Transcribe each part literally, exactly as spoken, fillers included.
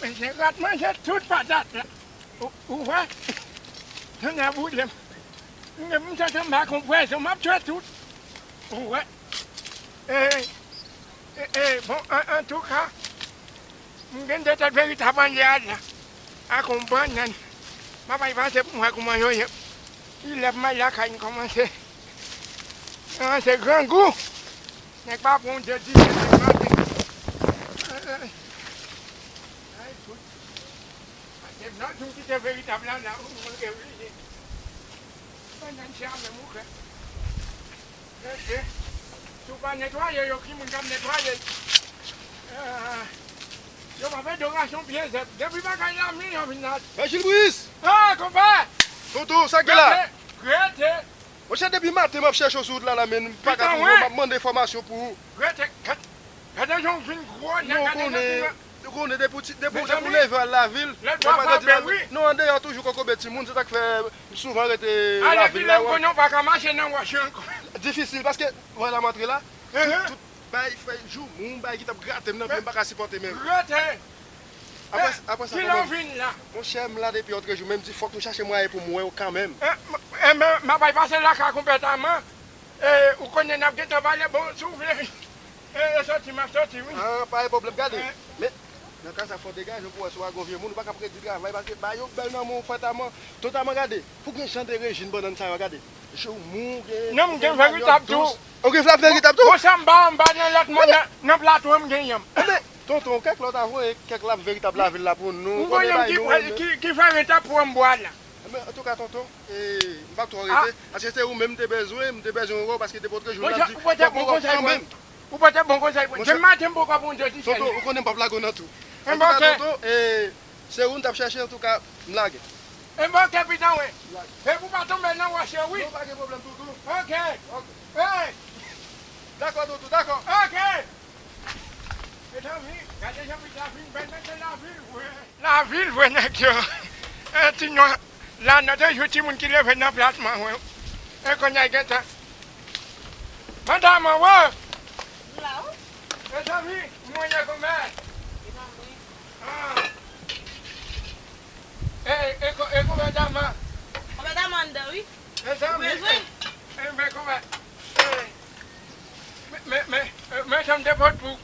Mesye, rat manje tout patat la. Ou, ou wè? Tonnè boule m. M, m santi m pa konn pwazon, m ap tchwe tout. Ou wè? E, e, e, bon, an, antouka, m gen de tèt veritab anndan a la. Ak yon bannann. M ap al pase pou m wè kouman yo ye. Li lè pou m al lakay, m kòmanse, kòmanse grangou. Nèg pa pran yon de disèt maten. Ay, fout. Pase m nan di w kite veritab la, la, ou, ou reveye. Bannann se a menm ou fè. Mesye, si w pa netwaye yo, ki moun k ap netwaye? Ah, yo p ap ede w rache yon pye zèb. Depi bagay la, mi yo vin la. Mè Jilbris! Ah, konpè! Tonton, sa k gen la? Rete, rete. Monchè, depi maten m ap chèche w sou wout la, la, men m pa ka twouve w, m ap mande enfòmasyon pou ou. Rete, gad, gade jan w vin gwo nèg, gade jan w vin. Ou konnen, depi w ti, depi w, depi w leve al lavil, ou pa gade lavil. Non, andeyò toujou kokobe timoun, se sa k fè m souvan rete lavil la. Lè m konnen w pa ka mache nan wòch yo ankò. Difisil, paske, wè la m antre la, tout, tout bay fè joumou, bay ki t ap grate m nan pye, m pa ka sipòte menm. Rete! Apre, apre sa, kòman? Kilè w vin la? Monchè, m la depi otrejou, men m di fòk m chache mwayen pou m wè w kanmenm. E, m, e, men, m ap al pase lakay konpè Taman. E, ou konnen n ap gentan pale, bon, si w vle, e, e soti, m ap soti, wi. Ah, pa gen pwoblèm, gade. Men, nan ka sa, fò w degaje w pou w wè si w a gon vye moun, ou pa ka ap redi travay, paske ba yo bèl nan men w, frè Taman. Ton Taman, gade, pou gen jan de rejim bannann sa yo, gade. Joumou, gen, non, m gen veritab tou. Ou gen veritab tou? Monchè, m ba, m ba nan lòt mòn, nan, nan Plato, m gen yanm. Enben, tonton, kèk lòt avoye, kèk lap veritab lavil la pou nou. M konnen bay nou, ki, ki fè veritab pou anbwa la. Enben, antouka, tonton, e, m p ap twò rete. Paske se ou menm m te bezwen, m te bezwen wè w, paske depi otrejou m t ap di, fòk m wè w kanmenm. Ou pote bon konsèy pou mwen. Demen maten, m poko pran yon de disèt. Tonton, ou konnen m p ap lage w nan tou. Enben, antouka, tonton, e, se ou n t ap chèche, antouka, m lage. Enben, oke, pitan, wi. M lage. Epi w pa tonbe nan wòch yo, wi. Non, pa gen pwoblèm, tonton. Oke. Oke. Hey! Dakò, tonton, dakò. Oke. Mezanmi, gade jan peyi a vin bèl, mete lavil vre. Lavil vre, nèg yo. E, ti nwa, la, nan de jou, timoun ki leve nan plasman, wi. E kounye a, gentan. Madam, wè. M la, wi. Mezanmi, mwen ye konbyen? E pa mwen. Ah. E, e, e, ko-, e konbyen Dama? Konbyen Dama anndan, wi. Mezanmi, e, e, men konbyen? E, men, men, men, e, men, sa m te pot pou.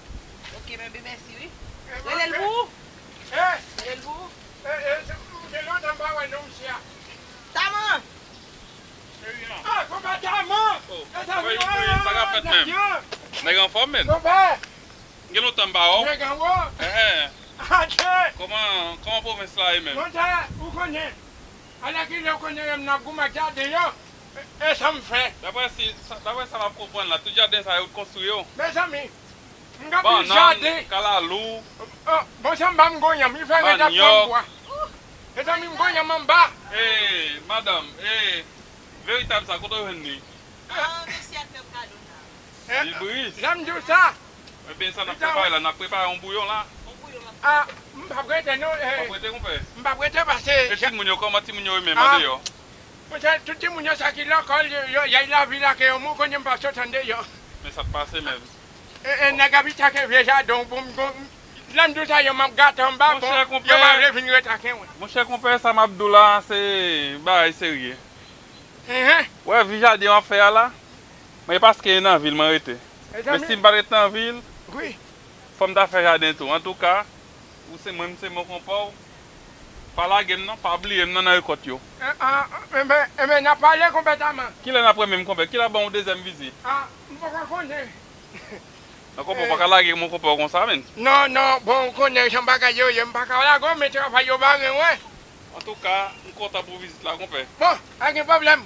Oke, men, ben, mèsi, wi. E, rele l pou ou. E? Rele l pou ou. E, e, se, se lontan m pa wè non, mesye a. Taman! Ah, konpa Taman! Oh, mezanmi, sa k ap fèt menm? Nèg anfòm, menn. Konpa! Gen lontan m pa wè w. Nèg anwo! Enhen. Atè! Kòman, kòman pwovens la ye menm? Monchè, ou konnen. Alèkile, ou konnen, menm nan goumen ak jaden yo. E, e sa m fè? Daprè si, sa, daprè sa m ap konprann la, tout jaden sa yo, ou t konstwi yo? Mezanmi, m gen plis jaden. Bannann, kalalou. Oh, bon, se anba m gon yanm, li fè rete ap pran bwa. Mezanmi, m gon yanm anba. E, madanm, e, veritab sa, kote w jwenn li? Ah, mesye a t fè m kado sa. Jilbris. Lè m di w sa. Ebyen, sa n ap prepare la, n ap prepare yon bouyon la. Ah, m p ap rete non. M p ap rete, konpè. M p ap rete pase. E timoun yo, kòman timoun yo ye menm andeyò? Monchè, tout timoun yo sa ki lekòl, yo, yo, y al lavil ak yo, mwen konnen m p ap sot andeyò. Men sa k pase menm? E, e, nèg ap atake vye jaden w pou m, pou m, lè m di w sa, yo m ap gate anba, bon, yo pa vle vin ret ak mwen. Monchè, konpè, sa m ap di w la, se bagay serye. Enhen. Wè, vi jaden w ap fè a la, mwen e paske e nan vil mwen rete. Men si m pa t ret nan vil, fò m ta fè jaden tou. Antouka, ou se mwen, m se mwen konpè w. Pa lage m non, pa bliye m non nan rekòt yo. E, a, enben, enben, n ap pale konpè Taman. Kilè n ap wè menm konpè? Kilè ban w dezyèm vizit? A, m poko konnen. Non, konpè, w pa ka lage mon konpè w konsa, menn. Non, non, bon, ou konnen jan bagay yo ye, m pa ka lage w, men travay yo bare, wi. Antouka, m kontan pou vizit la, konpè. Bon, pa gen pwoblèm.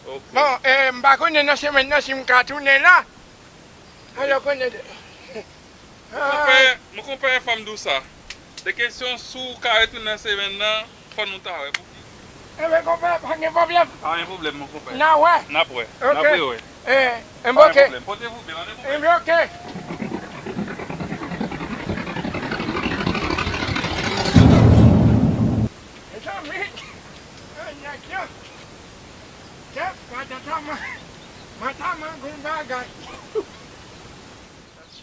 Ok. Bon, e, m pa konnen nan semèn nan si m ka tounen la. Alò, konnen de. Mon konpè, mon konpè, fò m di w sa. De kesyon, si w ka retounen nan semèn nan, fò nou ta wè. Enben, konpè, pa gen pwoblèm. Pa gen pwoblèm, mon konpè. N a wè. N ap wè. Ok. N ap rewè. E, enben, ok. Pa gen pwoblèm. Pote vou byen, pa gen pwoblèm. Enben, ok. Mezanmi, nèg yo. Kèt, madanm Taman, madanm Taman gon bagay.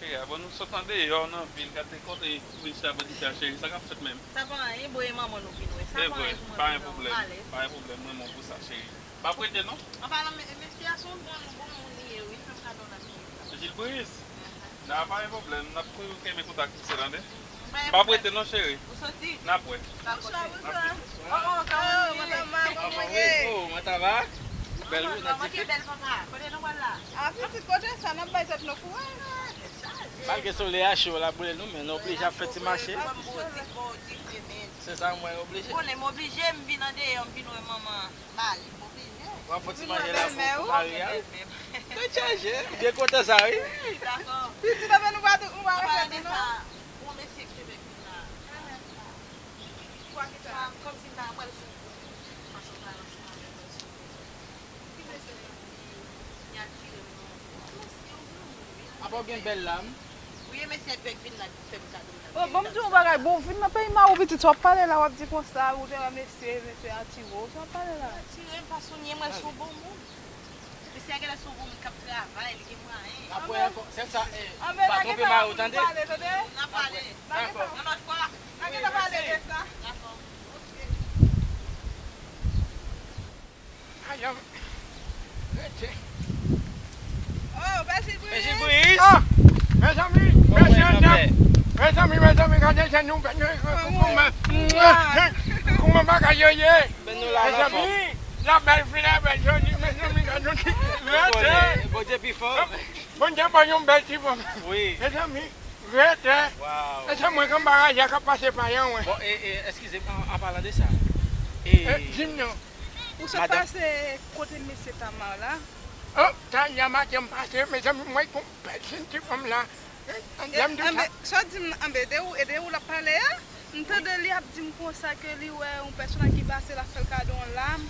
Cheri, avan nou sot andeyò nan vil, gade kote polis la, bandi sa, cheri, sa k ap fèt menm? Sa pa anyen, bò, e manman nou vin wè. Sa pa anyen pou mwen, pa gen pwoblèm, pa gen pwoblèm, mwen renmen w pou sa, cheri. M ap rete non. An palan, mesye a se yon bon, bon moun li ye, wi, nan kadon la li ye. Jilbriz, n a pa gen pwoblèm, n ap tou kenbe kontak misye, tande. M p ap rete non, cheri. Ou soti? N ap wè. Bonswa, bonswa. Oh, oh, kòman nou ye? Anfòm wi. Oh, mwen, sa va? Bèl wi, nan dife. Bèl papa. Kote nou pral la? A, pitit, kote sa, n ap bay tèt nou kouraj. Malgre solèy a cho, l ap boule nou, men nou oblije ap fè ti mache. Se sa, mwen oblije. Konnen m oblije, m vin andeyò, m vin wè manman. Bale, m oblije. W ap fè ti manje la pou, pou mari a. Tèt chaje, m byen kontan sa, wi. Dakò. Pitit, anben nou va, nou va reflete non. Yon mesye Kebèk vin la. Kòmsi m ta pral sou fason pale ansanm avè mwen sou. Ki mesye li, li atire m non. Yon mesye, yon granmoun, wi. Apa w gen bèl lam? Wi, e mesye Greg vin la ki fè m kado la. Oh, ban m di w yon bagay. Bon, w vin nan peyi mari w, pitit, sa w ap pale la, w ap di konsa, ou te wè mesye, mesye atire w, sa w ap pale la? Atire m, fason l ye, m wè l se yon bon moun. Mesye a genlè se yon bon moun k ap travay, li gen mwayen. Apre ankò, sèl sa, eh, pa twonpe mari w, tande? N ap pale. Dakò. Yon lòt fwa. N a gentan pale de sa. Dakò. Ok. Ayanm. Rete. Oh, Bèjil Bris. Bèjil Bris. Ah, mezanmi, mezanmi, mezanmi, mezanmi, gade jèn nou, kouman, kouman bagay yo ye? Mezanmi, la bèl fi, la bèl joli, mezanmi, gade nou ki rete. Bondye pi fò. Bondye ban yon bèl ti fanm. Wi. Mezanmi, rete. Wow. E se mwen k anba raje a k ap pase pa yon, wi. Bon, e, e, eskize m, an, an palan de sa. E, di m non. Ou sot pase kote mesye Tamar la? Oh, Tanya maten m pase, mezanmi, mwen gon bèl jèn ti fanm la. Sa w di m nan, anben, de ou, e de ou l ap pale a? M tande li ap di m konsa ke li wè yon pèsonaj ki pase, l ap fè l kado yon lam.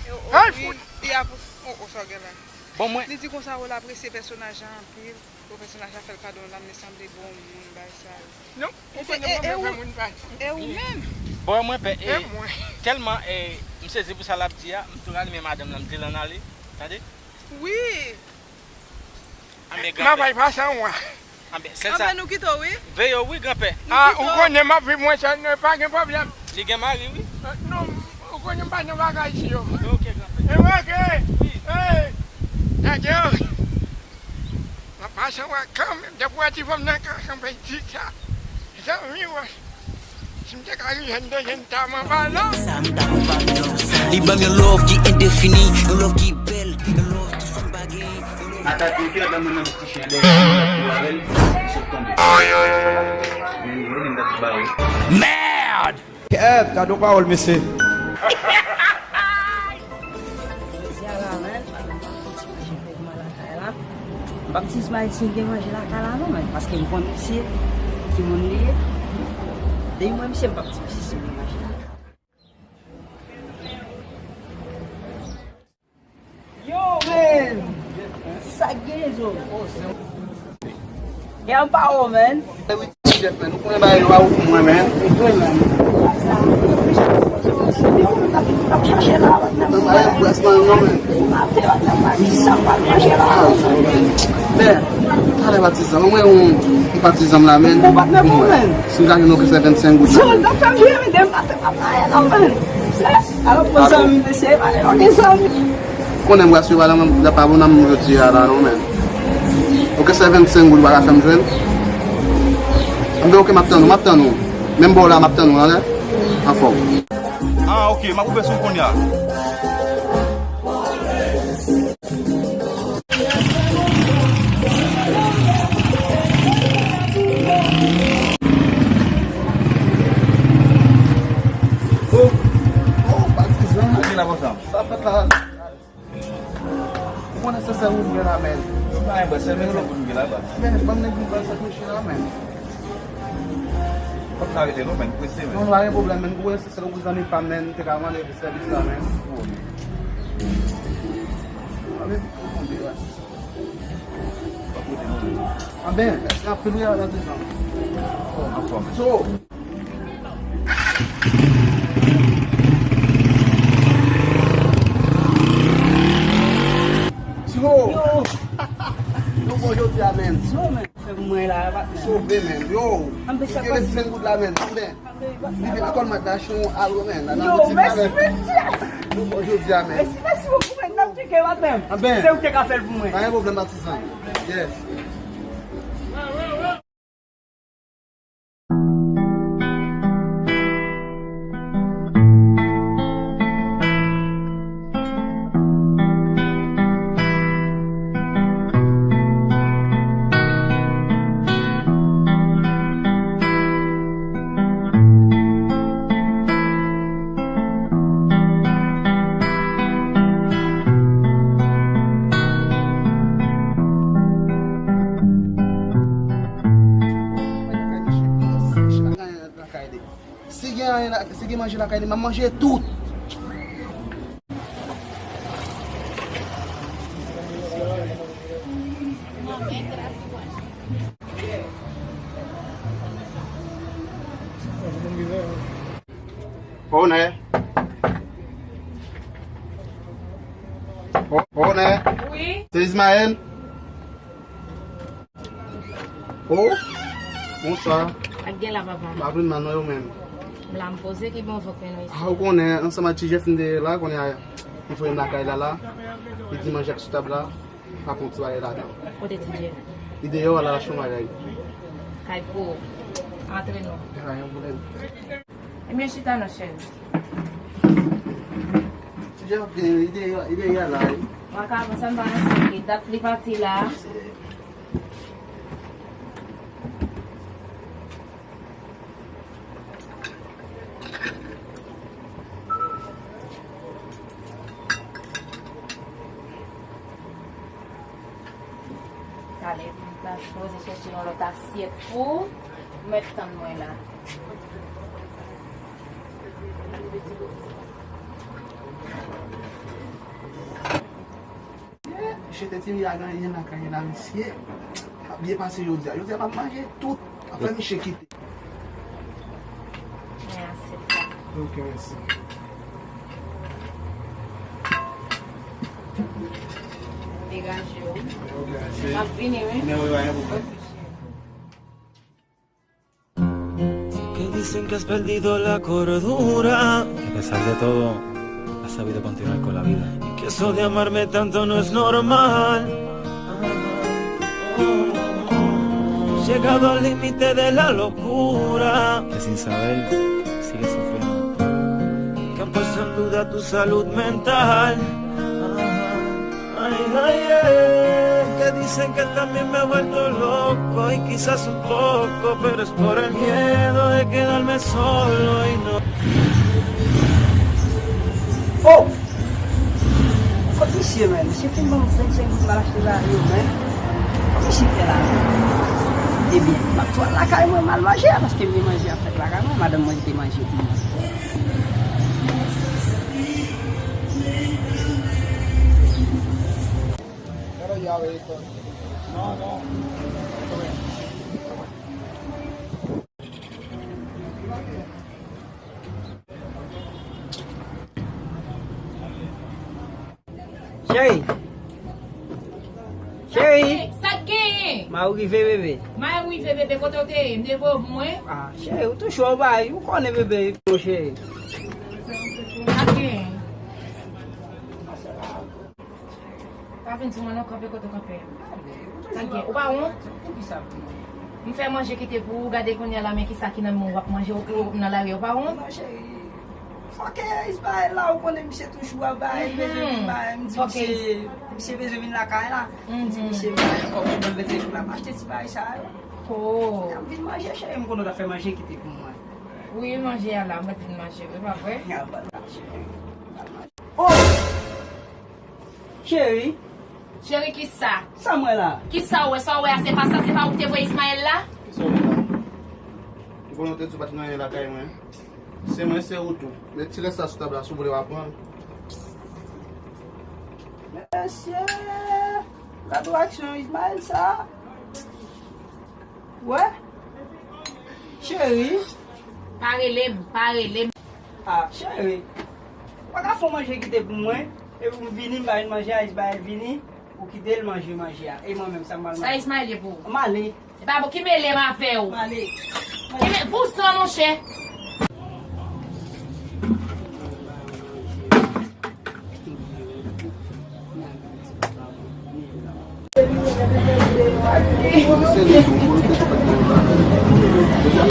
E, o, li, li ap, o, o, sa w gen la? Bon, mwen. Li di konsa, o, l apresye pèsonaj la anpil. O, pèsonaj la fè l kado yon lam, li sanble bon moun, bagay sa yo. Non, ou konnen mwen menm fè moun pase. E ou menm? Bon, mwen pè, e, tèlman, e, m sezi pou sa l ap di a, m tou rale men madanm lan, m di l ann ale. Tande? Wi. Anben, granpè. M ap al pase anwa. Anben, sèl sa. Anben, nou kite w, wi. Veye w, wi, granpè. A, ou konnen m ap viv mwen sèl, non, pa gen pwoblèm. Li gen mari, wi. Non, ou konnen m pa nan bagay si yo. Ok, granpè. E ok. Wi. Hey, gade yo. M ap pase anwa kanmenm. Depi w wè ti fanm nan ka kanpe di sa. Zanmi w. Si m te ka rive anndan, jen ta m anba la. Li ban m yon love ki endefini, yon love ki bèl, yon love ki sanba gen. Atake ki la ban mwen nan bouch chen dèyè, mwen tou avè l, sot tonbe. Men, men, men, dat ba yo. Merde! Kèt, gade yon pawòl, mesye. Jodi a la menm, m ap fè ti manje pou mwen lakay la. M p ap di si gen manje lakay la non, men, paske m konn misye, ki moun li ye. Depi m wè misye, m p ap di misye si gen manje lakay la. Yo, men! Sa k gen, zo? Gen yon pawòl, men. Chèf, men, nou konnen bagay yo pa pou mwen, men. Ap chache la, non, men. Men, talè patizan, mwen, yon patizan la, men. Si m ka jwenn yon kese vennsenk goud la, men. Konnen m rasire w la, men, la pa bon nan m jodi a la, non, men. Yon kese vennsenk goud ou pa ka fè m jwenn? Anben, ok, m ap tann ou, m ap tann ou. Menm bò w la, m ap tann ou, anlè. Anfòm. Ah, ok, m ap koupe sou w kounye a. Oh, oh, patizan. Sa fèt la. Ou konnen se sèl ou m gen la, men. Ou pa gen bwè, sèl vennsenk goud m gen la, baz. Men, ban m nèg m pran sèk mouche la, men. Fòk n arete non, men, prese, men. Non, nou pa gen pwoblèm, men. Ou konnen se sèl ou zanmi pa m, men. M te ka mande sèvis la, men. Anben, mèsi anpil, wi. Anben, mèsi anpil, wi, patizan. Anfòm. So, Yo! Nou bon jodi a, men. Yo, men. Mwen la, pa sove, men. Yo, anben, li gen vennsenk goud la, men. Anben, li vin kòl mat la, chon alo, men. Nan boutik la, men. Yo, mèsi, mèsi. Nou bon jodi a, men. Mèsi, mèsi bokou, men. N ap tcheke, madanm. Anben. Se ou ki te ka fè l pou mwen. Pa gen pwoblèm, patizan. Yes. Si gen anyen la, si gen manje lakay li, m ap manje tout. Onè. O-, Onè. Wi. Se Ismaël. O, bonswa. Ak gen la, papa. M ap vin nan non yo menm. M la, m poze, ki bon vant mwen nou isi. A, ou konnen, ansanm ak Ti Jeff m te la, konnen a, li voye m lakay la la. Li di manje ak sou tab la, pa fè yon ti bagay ladan. Kote Ti Jeff? Li deyò, al achte yon bagay. Kay pou ou. Antre non. Pa gen pwoblèm. Ebyen, chita nan chèz. Ti Jeff ap vini, li deyò, li deyò la, wi. Mwen ka avanse, m pa nan sèk li. Dat li pati la. Talè, m ta sipoze chèche yon lòt asyèt pou ou. Ou mèt tann mwen la. Mesye te di m y a ganyen lakay la, mesye. Ap byen pase jodi a. Jodi a m ap manje tout. Ap fè mesye kite. Men asyèt la. Ok, mèsi. Degaje w. Ok, mèsi. M ap vini, wi. Men wi, pa gen pwoblèm. Que dicen que has perdido la cordura. Que a pesar de todo, has sabido continuar con la vida. Y que eso de amarme tanto no es normal. Llegado al límite de la locura. Que sin saber, sigues sufriendo. Que han puesto en duda tu salud mental. Ay, ay, ay, que dicen que también me he vuelto loco y quizás un poco, pero es por el miedo de quedarme solo y no. Oh! Kot misye, men? Misye fin ban m vennsenk goud m al achte bagay yo, men. Kot misye fè la, men? Ebyen, m ap tou al lakay mwen, m al manje a, paske m gen manje ap fèt lakay mwen, madanm mwen te manje pou mwen. Cheri. Cheri. Sa k genyen? Mari w rive, bebe. Mari m rive, bebe, kote w te ye? M te voye w pou mwen. Ah, cheri, ou toujou anba, ou konnen, bebe, cheri. Sa k genyen? Pa vin sou mwen non, kanpe kote w kanpe a. Sa k genyen? Ou pa wont? M fè manje kite pou ou, gade kounye a la, men kisa ki nan men w, w ap manje, ou, ou nan lari a, ou pa wont? Non, cheri. Fòkè Ismaël la, ou konnen misye toujou ap bay, bezwen vin bay, m di misye, misye bezwen vin lakay la. M di misye bay kòb pou mwen vennsenk goud la, m achte ti bagay sa yo. Oh. M vin manje, cheri, m konnen w t ap fè manje kite pou mwen. Wi, manje a la, mwen vin manje, wi, pa vre? A, bon, cheri. Oh! Cheri. Cheri, kisa? Sa m wè la? Kisa w wè? Sa w wè a, se pa sa, se pa ou ki te voye Ismaël la? Kisa w wè la? Ou konnen w te di w pa t gen anyen lakay mwen. Se mwen, se ou tou. Met ti lès la sou tab la, si w vle w a pran l. Mesye, gade aksyon Ismaël sa. Wè. Cheri. Pa rele m, pa rele m. Ah, cheri. Ou pa ka fè yon manje kite pou mwen. Epi m vini, m pa vin manje a, Ismaël vini. Ou kite l manje manje a. E mwen menm, sa m pral manje. Sa Ismaël ye pou ou? M ale. E pa bon, ki mele m avè w? Ki me-, pou san, monchè.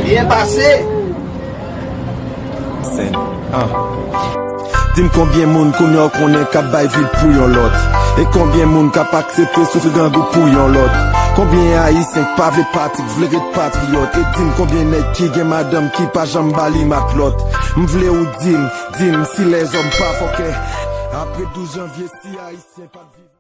Byen pase. Sèn. Ah. Di m konbyen moun kounye a w konnen k ap bay vi l pou yon lòt? E konbyen moun k ap aksepte soufri grangou pou yon lòt? Konbyen ayisyen k pa vle pati, k vle ret patriyòt? E di m konbyen nèg ki gen madanm ki pa janm ba li matlòt? M vle w di m, di m si lèzòm pa fòkè. Apre douz janvye, si ayisyen pa t viv